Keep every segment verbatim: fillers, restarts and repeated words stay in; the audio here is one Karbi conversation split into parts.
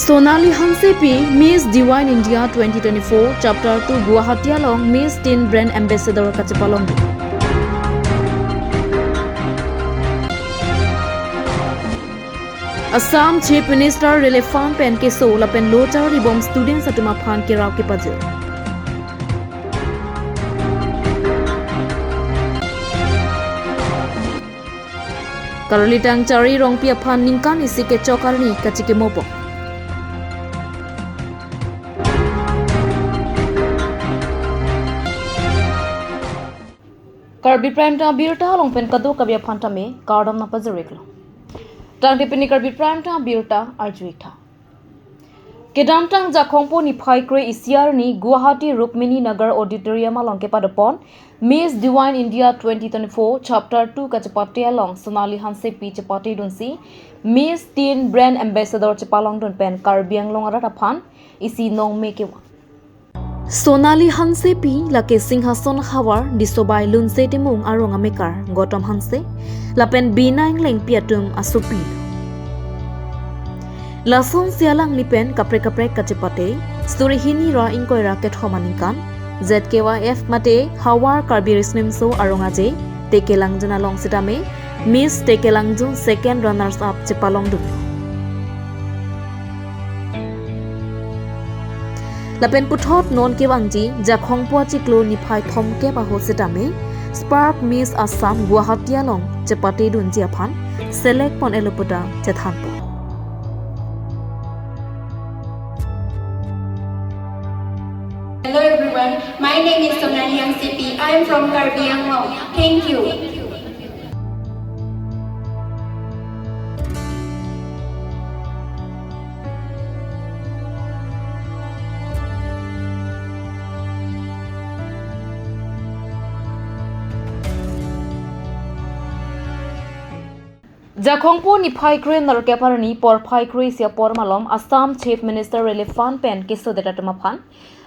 Sonali Hansepi, Miss Divine India twenty twenty-four Chapter two Guwahati along Miss Teen Brand Ambassador kachepalongdun. Assam Chief Minister Relief Fund pen keso lapen lo charlibom students atum aphan kerap kepajir. Karli Tangchari Rongpi aphan ningkan isi kechok arni kachikimopok. Karbi Prime Time abirta along pen kadokave aphan tame kardom nangpajir-iklo. Tangte pini Karbi Prime Time abirta arju-iktha. Kedamtang Jakhongpo niphai kre-isi arni Guwahati Rukmini Nagar Auditorium along kepadopon Miss Divine India twenty twenty-four Chapter two kachepate along Sonali Hansepi chepatedunsi Miss Teen Brand Ambassador chepalongdun pen Karbi Anglong arat aphan isi nongme kevang. Sonali Hansepi lake Singhason havar Disobai Lunse Timung arong amekar Gotom Hanse lapen Bina Englengpi atum asopi. Lasonsi alangli pen kaprek kaprek kachepate suri hini ra ingkoi ra kethom aningkan Z K Y F mate Havar Karbi Riso-Nimso Arong Aje Tekelangjun along sitame Miss Tekelangjun second runners up chepalongdun. Lapen puthot non kevangji Jakhongpo achiklo niphai thomkep ahut sitame Spark Miss Assam Guwahati along chepatedunji aphan select pon-etlo puta chethanpo. Hello everyone, my name is Sonali Hansepi. I am from Karbi Anglong. Thank you. Jakhongpo niphai kre nerkep arni porphai kre-isi apor malom Assam Chief Minister Relief Fund pen kesodet atum aphan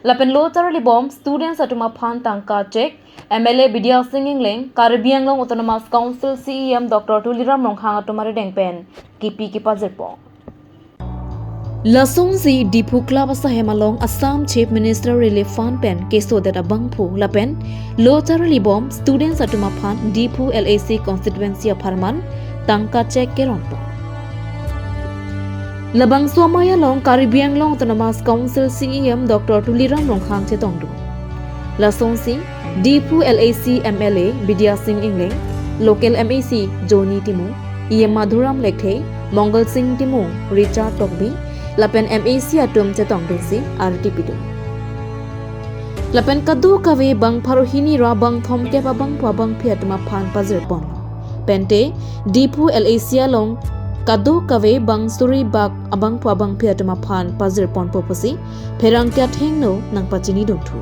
lapen lo charlibom students atum aphan tangka cheque M L A Bidya Sing Engleng, Karbi Anglong Autonomous Council C E M Doctor Tuliram Ronghang atum arideng pen kipi kepajirpo. Lasonsi Diphu Club asahem along Assam Chief Minister Relief Fund pen kesodet abangphu lapen lo charlibom students atum aphan Diphu L A C constituency apharman tangka cheque keronpo. Labangso amei along Karbi Anglong Autonomous Council C E M Doctor Tuliram Ronghang chetongdun. Lasonsi Diphu L A C M L A Bidya Sing Engleng, local M A C Johnny Timung, E M Madhuram Lekthe, Mongal Sing Timung, Richard Tokbi, lapen M A C atum chetongdunsi arti pidun. Lapen kadokave bang pharo hini ra bang thomkep abangphu abangphi atum aphan pajirpon. Pente Diphu L A C along kadokave bang suri bak abangphu abangphi atum aphan pajirponpo pusi pherangke athengno nangpachinidunthu.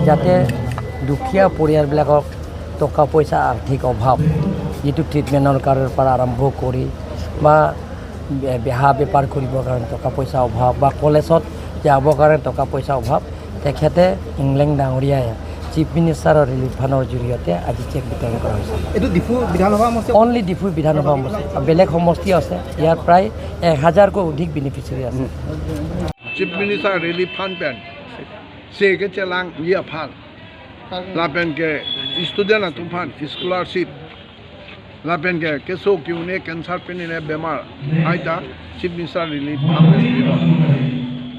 যাতে দুখীয়া পৰিয়ালবিলাকক টকা পইচা আৰ্থিক অভাৱ, যিটো ট্ৰিটমেণ্টৰ কাৰৰ পৰা আৰম্ভ কৰি বা বে-, বেহা বেপাৰ কৰিবৰ কাৰণে টকা পইচা অভাৱ বা কলেজত যাবৰ কাৰণে টকা পইচা অভাৱ, তেখেতে ইংলেং ডাঙৰীয়াই চিফ মিনিষ্টাৰৰ ৰিলিফ ফাণ্ডৰ জৰিয়তে আজি চেক বিতৰণ কৰা হৈছে। এইটো ডিফু বিধানসভা সমষ্টি? অনলি ডিফু বিধানসভা সমষ্টি, বেলেগ সমষ্টি আছে, ইয়াৰ প্ৰায় এক হাজাৰকৈ অধিক বেনিফিচিয়াৰী আছে। Chief Minister Relief Fund pen cheque kechelangji aphan, lapen ke student atum aphan scholarship, lapen ke keso ke-un-e cancer pen-e bemar hai ta Chief Minister Relief Fund pen pilo.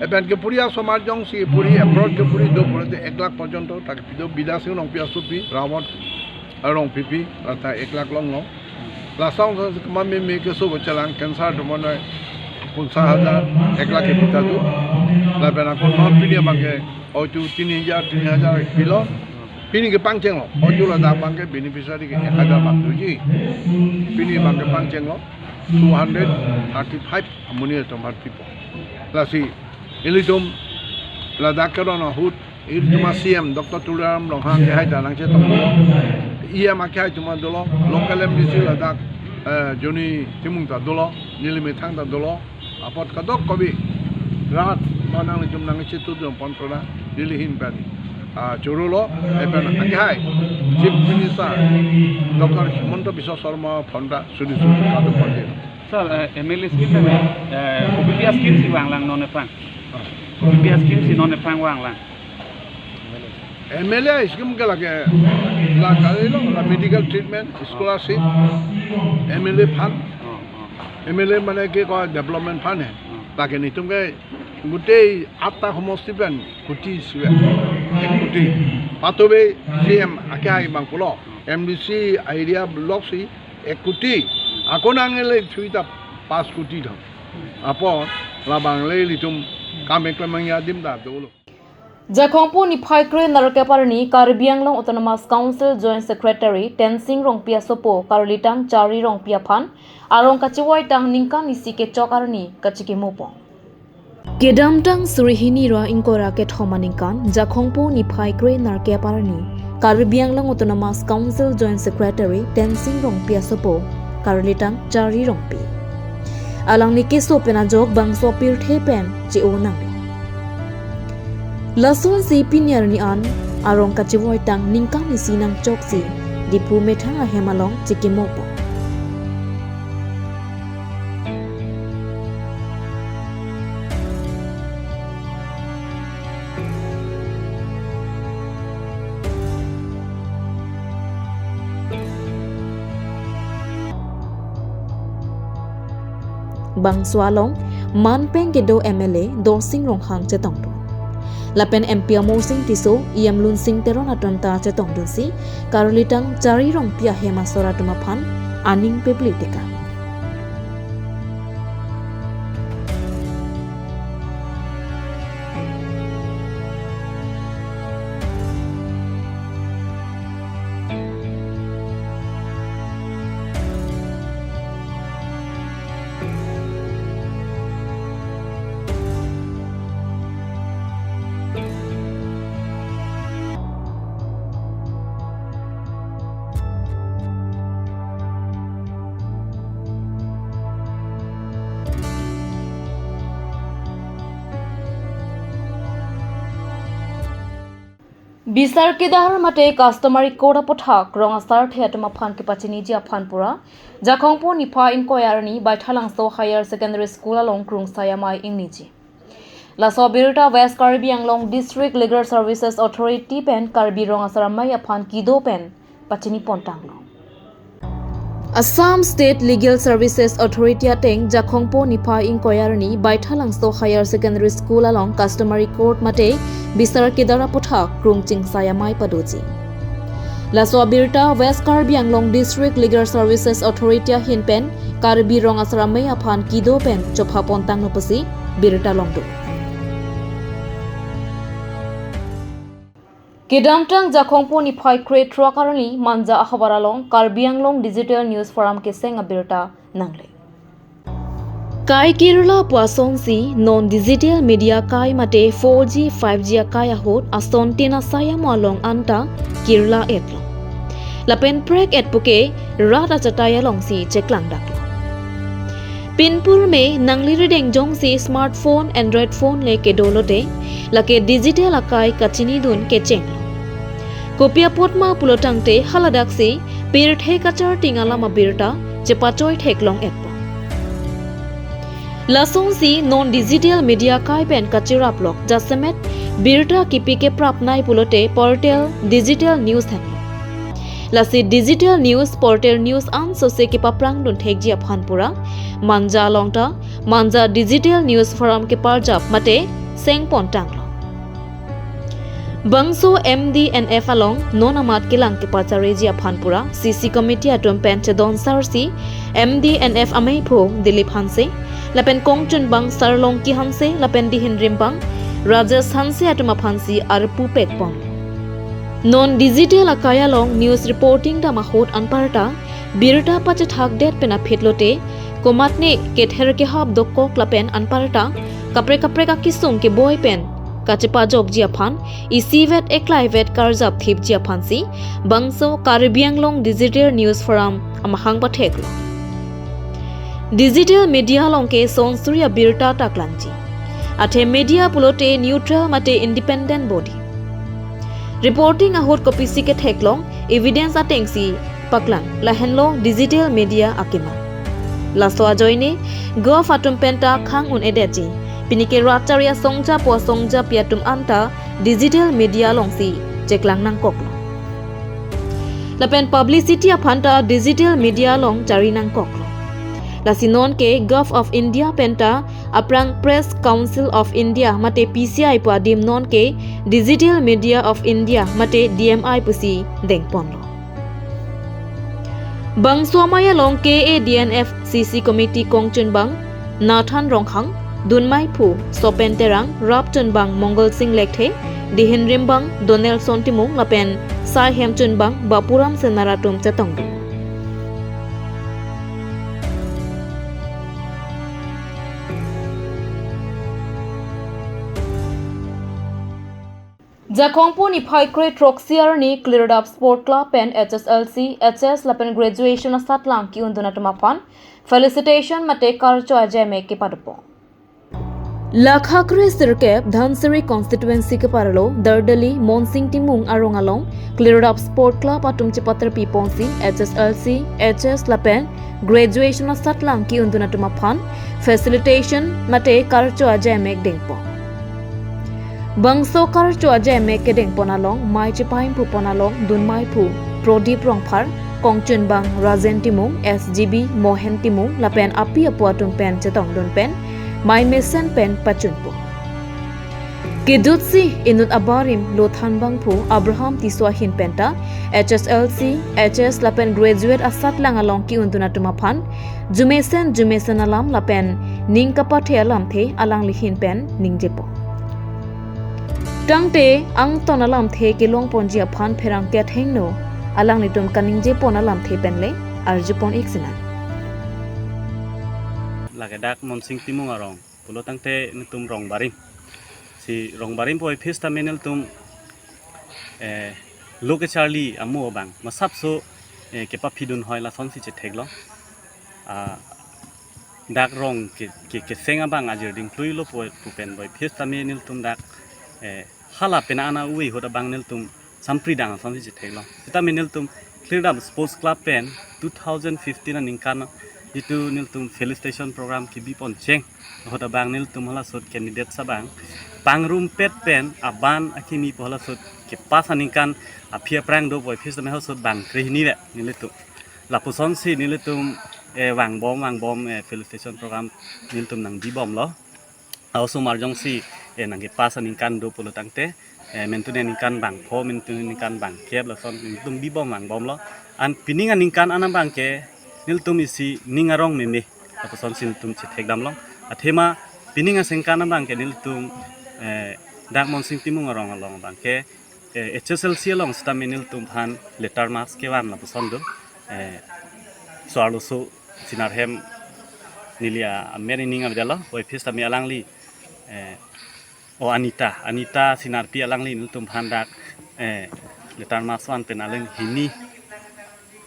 Lapen ke puri asomar jongsi puri abroad ke puri do pulote ek lakh porjonto ta kepido, Bidya Sing Rongpi asopi, Rawat Rongpipi, lata ek lakh longlo. Laso asonsi kemameme keso kechelang cancer atum aphan ponsas hajar, ek lakh kepi ta do. Lapen ako non pini abangke oitu tin hajar, tin hajar pilo. Pini kepangchenglo, oitu ladak abangke beneficiary ke ek hajar bak doji. Pini abangke pangchenglo, two hundred thirty-five amonit atum aphan pipo. Lasi ilitum ladak keron ahut ilitum a-C M Doctor Tuliram Ronghang ke hai ta nangchetong. E M akehai atum ta dolo, local M D C ladak, eh, Johnny Timung ta dolo, neli methang ta dolo, apot kadokave rat ma nanglitum nangchetudun pon pura, neli ahin pen ah, chorolo, lapen akehai Chief Minister Doctor Himanta Biswa Sarma aphanta suri suri kado pon. Sir, eh, M L A scheme pen, eh, kopi scheme si vanglang non aphrang? Ah. Kopi scheme si non aphrang vanglang? M L A scheme ke lake, la kalilo, la medical treatment, scholarship, M L A fund. Oh, oh. M L A mane ke ko development fund he. Oh. Lake netum ke gutei atta homosti pen kuti sive, ek kuti. Patove C M akehai abang pulo, M D C area block si ek kuti. Ako nang ele thuita pas kuti thang. Apot labang le ilitum kam keklem nangji adim ta dolo. Jakhongpo niphai kre nerkep arni Karbi Anglong Autonomous Council Joint Secretary Tensing Rongpi asopo Karlitang Chari Rongpi aphan arong kachevoitang ningkan isi kechok arni kachikimo pon. Kedamtang suri hini ra ingkoi ra kethom aningkan Jakhongpo niphai kre nerkep arni Karbi Anglong Autonomous Council Joint Secretary Tensing Rongpi asopo Karlitang Chari Rongpi, alangli keso pen ajok bangso pirthe pen che-o nang. Lasonsi pini arni an arong kachevoitang ningkan isi nangchoksi Diphu methang ahem along chikimo pon. Bangso along manpeng kedo M L A Dorsing Ronghang chetongdun. Lapen M P Amarsing Tisso, E M Lunsing Teron atum ta chetongdunsi Karlitang Chari Rongpi ahem asor atum aphan aning pepli tekang. Bisar kedar mate customary court aputhak rong asarthe atum aphan kepachiniji aphan pura Jakhongpo niphai ingkoi arni Baithalangso Higher Secondary School along krungsai amei ingniji. Laso abirta West Karbi Anglong District Legal Services Authority pen Karbi Rong Asar Amei aphan kedo pen pachini pontanglo. Assam State Legal Services Authority ateng Jakhongpo niphai ingkoi arni Baithalangso Higher Secondary School along customary court mate bisar kedar aputhak krung chingsai amei padoji. Laso abirta West Karbi Anglong District Legal Services Authority ahin pen Karbi Rong Asar Amei aphan kedo pen chopha pontanglo pusi birta longdun. Kedamtang Jakhongpo niphai krethrok arni Manja ahavar along Karbi Anglong Digital News Forum keseng abirta nangle. Kai Kerala pu asonsi non digital media akai mate four G, five G akai ahut ason tin asai amo along anta Kerala etlo. Lapen prek et puke rat achatai alongsi cheklangdaklo. Pinpur me nangli rideng jongsi smartphone, Android phone le kedo lote, lake digital akai kachinidun kechenglo. Kopi apotma pulotangte haladaksi pirthe kacharting alam abirta chepachoi theklong etpo. Lasonsi non digital media akai pen kachirap lok jasemet birta kipi keprapnei pulote portal digital news henlo. Lasi digital news portal news ansose kepaprangdun thekji aphan pura Manja along ta Manja Digital News Forum keparjap mate seng pontanglo. Bangso M D N F along non amat kelang kepachareji aphan pura C C committee atum pen chedon sarsi M D N F ameiphu Dilip Hanse, lapen kongchunbang Sarlongki Hanse, lapen dihinrimbang Rajesh Hanse atum aphansi arpu pekpon. Non digital akai along news reporting dam ahut anparta birta pachethakdet pen aphi lote, komatne kether kehap dokok lapen anparta kaprek kaprek akesung keboi pen kachepajokji aphan isivet eklaivet karjap thipji aphansi bangso Karbi Anglong Digital News Forum amahang patheklo. Digital media along ke sonsuri abirta ta klangji. Athe media pulote neutral mate independent body. Reporting ahut kopisi ketheklong, evidence atengsi paklang, lahenlo digital media akemang. Laso ajoine, Gov atum penta khang un-edetji. Pini ke rat chari asongja pu asongjapi atum anta digital media alongsi cheklang nangkoklo. Lapen publicity aphanta digital media along chari nangkoklo. Lasi non ke Gov of India penta aphrang Press Council of India mate P C I pu adim non ke Digital Media of India mate D M I pusi dengponlo. Bangso amei along K A D N F C C Committee kongchunbang Nathan Rongkhang, dunmai phu Sopen Terang, rapchunbang Mongal Singh Lekthe, dihin rimbang Donelson Timung lapen saihem chunbang Bapuram Senar atum chetongdun. Jakhong pu niphai kre throksi arni Klirdap Sport Club pen H S L C, H S lapen graduation asatlang ki-undun atum aphan felicitation mate karcho ajaimek kepadopon. Lakha kre sirkep Dhansiri constituency keparlo Dardali Monsing Timung arong along Klirdap Sport Club atum chepaterpi ponsi H S L C, H S lapen graduation asatlang ki-undun atum aphan felicitation mate karcho ajaimek dengpon. Bangso karcho ajaimek kedengpon along mei chepahimphu pon along dunmai phu Prodip Rongphar, kongchunbang Rajen Timung, S G B Mohen Timung lapen api apo atum pen chetongdun pen mei mesen pen pachunpo. Kejutsi inut abarim lothan bangphu Abraham Tisso ahin penta H S L C, H S lapen graduate asatlang along ki-undun atum aphan jumesen jumesen alam lapen ning kapathe alamthe alangli ahin pen ningjepo. Tangte angton alamthe kelongponji aphan pherangke athengno alanglitum kaningjepon alamthe penle arjupon ik sinang. Lake dak Monsing Timung arong pulo tangte netum rong barim. Si rong barim pu office tame nelitum, eh, lo kecharli amo abang masapso, eh, kepaphidun hoi lasonsi chetheklong. Ah, dak rong ke, ke, keseng abang ajir dingkluilo pu, pu pen pu office tame nelitum dak, eh, hala pena ana ui ahut abang nelitum sampri dang asonsi chetheklong. Sitame nelitum Klirdap Sports Club pen two thousand fifteen aningkan jitu nelitum felicitation program kebi poncheng ahut abang nelitum halasot candidate abang pangrumpet pen aban akimi pu halasot kepass aningkan aphi aphrang do pu office tame halasot bang krehini le nelitum. Lapusonsi nelitum, eh, vangbom vangbom, eh, felicitation program nelitum nangbibomlo. Aosomar jongsi, eh, nangkepass aningkan do pulo tangte, eh, mentune aningkan bangpho, mentune aningkan bangkep lason nelitum bibom vangbomlo. An pining aningkan an abangke nelitum isi ning arong meme lapusonsi nelitum chethekdamlong. Athema pining asengkan abangke nelitum, eh, dak Monsing Timung arong along abangke, eh, H S L C along sitame nelitum aphan letter marks kevan lapuson do. Eh, so-arloso Sinarhem neli amen ining avedetlo, pu office tame alangli, eh, o Anita, Anita Sinarpi alangli nelitum aphan dak, eh, letter marks van pen alang hini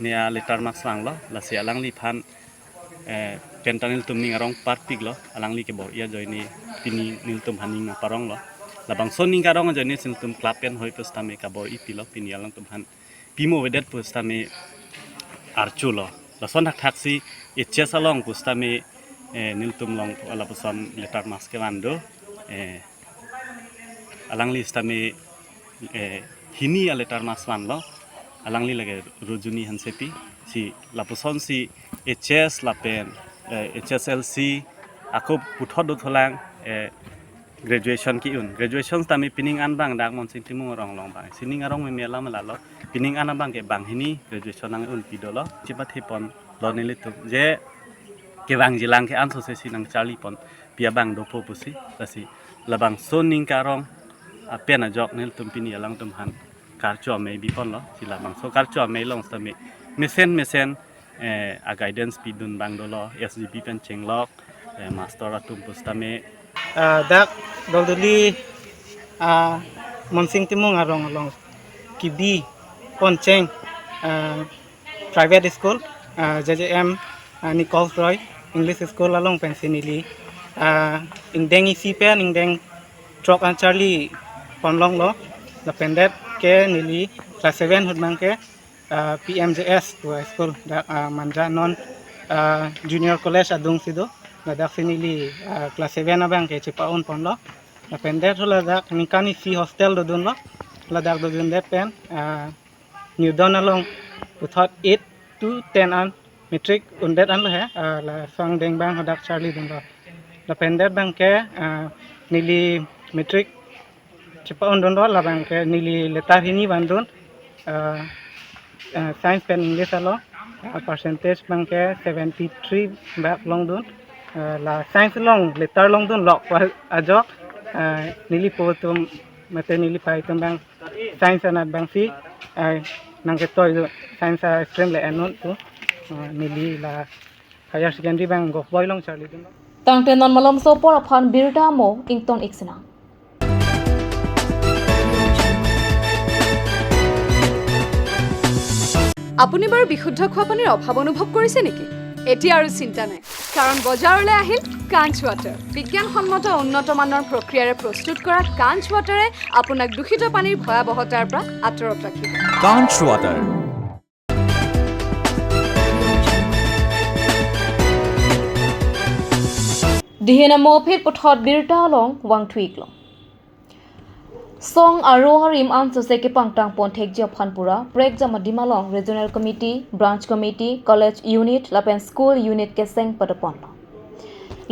ne a letter marks vanglo, lasi alangliphan, eh, penta nelitum ning arong parpiklo, alangli kebor-i ajoine pini nelitum aphan ning nangparonglo. Labangso ning karong ajoine si nelitum club pen hoi pusitame kabor-i pilo, pini alangtum aphan pimo avedet pusitame archulo. Lason thakthaksi H S along pusitame, eh, nelitum along lapuson letter marks kevan do. Eh, alangli sitame, eh, hini a letter marks vanlo. Alangli lake Rojuni Hansepi. Si lapusonsi H S lapen, eh, H S L C ako puthot dothulang, eh, graduation ki-un. Graduation tame pining an abang dak Monsing Timung arong along abang. Si ning arong meme alam lalo. Pining an abangke banghini graduation nang-unpi dolo. Chepatheponlo nelitum. Je kevangjilang ke ansose si nangcharlipon pi abang dopo pusi. Lasi labangso ning karong apen ajok nelitum pini alangtum aphan karcho amei biponlo. Si labangso karcho amei along sitame mesen mesen, eh, a guidance pidun abang dolo, S G B pen chenglok, eh, master atum pusitame. Ah, dak Daldali, ah, Monsing Timung arong along kebi poncheng, ah, private school, ah, J J M, ah, Nichols Roy English School along pensi neli, ah, ingdeng isi pen ingdeng throk an charliponlonglo, lapen det ke neli class seven ahut abang ke, ah, P M J S pu high school dak, ah, Manja non, ah, junior college adung si do. Ladak si neli, ah, class seven abang ke chepa-un ponlo. Lapen det ahut ladak ningkan isi hostel dodunlo. Ladak dodundet pen, ah, New Dawn along puthot eight to ten an matric undet anlo he, ah, laso angdeng abang hadak charlidunlo. Lapen det abang ke, ah, neli matric chepa-undunlo, labang ke neli letter hini vandun, ah, ah, science pen English along, ah, percentage abang ke seventy three bak longdun, ah, la science along letter longdunlo ajok, ah, neli po atum mate neli pei atum abang science anat abang si, ah, nangketoi do, science a stream le-en un pu, ah, neli la higher secondary abang Govt Boys along charlidunlo. Tangte non malomso apor aphan birta mo ington ik sinang. আপুনি বাৰু বিশুদ্ধ খোৱা পানীৰ অভাৱ অনুভৱ কৰিছে নেকি? এতিয়া আৰু চিন্তা নাই, কাৰণ বজাৰলৈ আহিল কাঞ্চ ৱাটাৰ। বিজ্ঞানসন্মত উন্নত মানৰ প্ৰক্ৰিয়াৰে প্ৰস্তুত কৰা কাঞ্চ ৱাটাৰে আপোনাক দূষিত পানীৰ ভয়াৱহতাৰ পৰা আঁতৰত ৰাখিব। Kanch Water। Dihin amo aphi puthot birta along vangthu iklo. Song aro arim ansose kepangtang pon thekji aphan pura prekjam adim along Regional Committee, Branch Committee, College Unit lapen School Unit keseng padoponlo.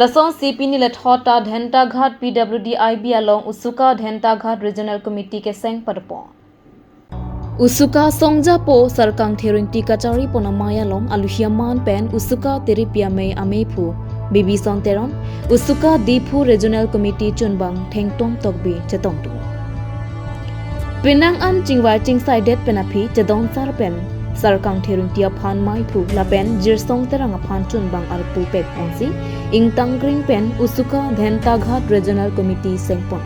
Lasonsi pini lethot ta Dhentaghat P W D I B along USUKA Dhentaghat Regional Committee keseng padopon. USUKA songjapo Sar Kangthir Ingti kachari pon amei along aluhi aman pen USUKA tiripi amei ameiphu Bibi Son Teron, USUKA Diphu Regional Committee chunbang Thengtom Tokbi chetongdun. Penang an chingvai chingsaidet pen aphi chedon sar pen Sar Kangthir Ingti aphan meiphu lapen Jirsong Terang aphan chunbang arpu pekponsi ingtangkring pen USUKA Dhentaghat Regional Committee sengpon.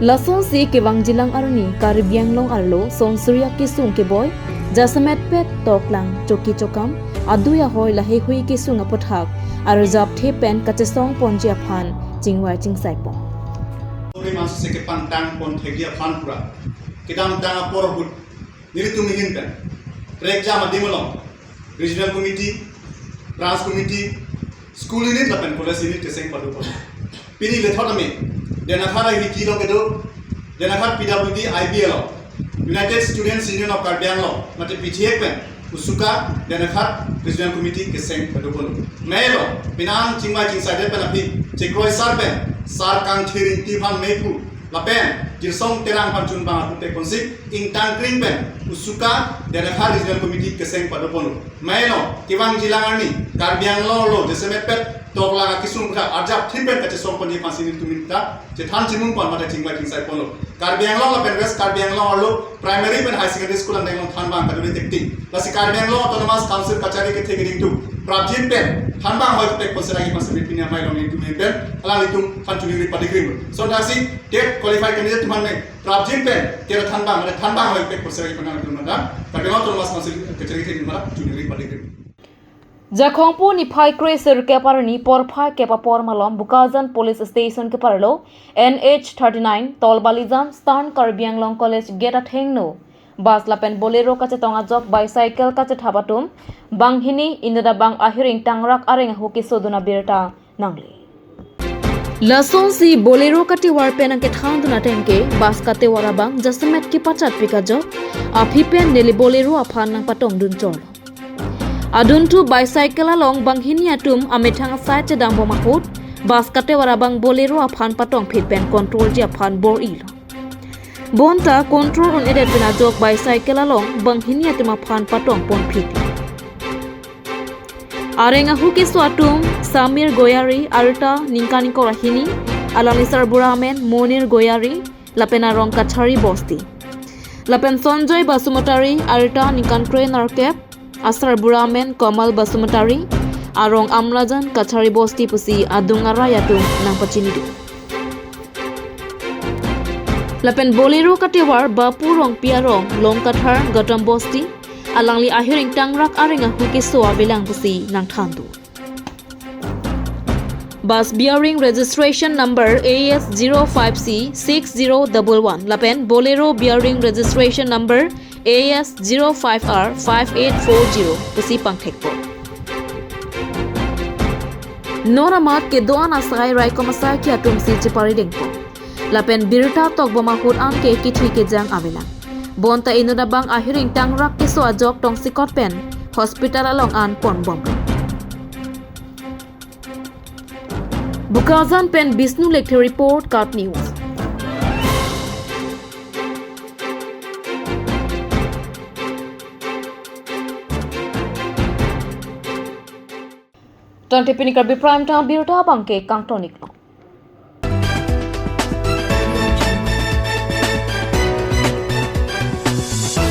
Lasonsi kevangjilang arni Karbi Anglong arlo son suri akesung keboi, jasemetpet toklang choki chokam, adui ahoi laheihui kesung aputhak arjapthe pen kachesong ponji aphan chingvai chingsaipon. Ori masu se kepangtang pon thekji aphan pura kedamtang apor ahut nelitum ahin pen prekjam adim along Regional Committee, Branch Committee, School Unit lapen College Unit keseng padopon. Pini lethot amei Dhentaghat I B T lo kedo, Dhentaghat P W D I B along United Students Union of Karbi Anglong mate P T A pen USUKA Dhentaghat Regional Committee keseng padopon. Mei along penang chingvai chingsaidet pen aphi chekroi sar pen Sar Kangthir Ingti aphan meiphu lapen Jirsong Terang aphan chunbang arpu pekponsi ingtangkring pen USUKA Dhentaghat Regional Committee keseng padopon. Mei along kevangjilang arni Karbi Anglong arlo jasemetpet toklang akesung aputhak arjapthe pen kachesong ponji aphansi nelitum ahin ta chethan chimung pon mate chingvai chingsaiponlo. Karbi Anglong lapen West Karbi Anglong arlo primary pen higher secondary school angdeng along thanbang kaduri tekti. Lasi Karbi Anglong Autonomous Council kachari kethe keding atum prapjin pen thanbang hoi pekponsi ragi aphansi pini amei along nelitum ahin pen alanglitum aphan choningri padikrim. Sonthasi TET qualified candidate atum aphan me prapjin pen TET thanbang, mane thanbang hoi pekponsi ragi aphan alanglitum aphan Karbi Anglong Autonomous Council kachari kethe atum aphan choningri padikrim. Jakhongpu niphai kre sirkep arni porphai kep apor malom Bokajan Police Station keparlo N H thirty nine Tolbalijam Eastern Karbi Anglong College Gate athengno bus lapen Bolero kachetong ajok bicycle kachethap atum banghini inut abang ahir ingtangrak areng ahu kesodun abirta nangle. Lasonsi Bolero katovar pen nangkethandun ateng ke bus katovar abang jasemet kepachatpik ajok aphi pen neli Bolero aphan nangpatongdun cholo. Adunthu bicycle along banghini atum amethang asai chedambom ahut bus katovar abang Bolero aphan patongphit pen controlji aphan bor-ilo. Bonta control un-edet pen ajok bicycle along banghini atum aphan patongponphit. Areng ahu keso atum Samir Goyari, arta ningkan ingkoi ra hini, alangli sarbura amen Monir Goyari, lapen arong Kachari Bosti. Lapen Sonjoy Basumatary, arta ningkan kre nerkep, asarbura amen Kamal Basumatary, arong Amrajan Kachari Bosti pusi adung arai atum nangpachinidun. Lapen Bolero katovar Bapu Rongpi arong Longkathar Gautam Bosti, alangli ahir ingtangrak areng ahu keso avelang pusi nangthandun. Bus bearing registration number A S zero five C six zero double one lapen Bolero bearing registration number A S zero five R five eight four zero pusi pangthekpo. Non amat kedo-an asai raikom asaikhi atumsi chepari dengpo. Lapen birta tokbom ahut anke kithi kejang avelang. Bonta inut abang ahiring tangrak keso ajok tongsekot pen hospital along an ponbomlo. Bokajan pen Bishnu Lekthe report, KAT News. Tangte pini Karbi Prime Time birta abangke kangton-iklo.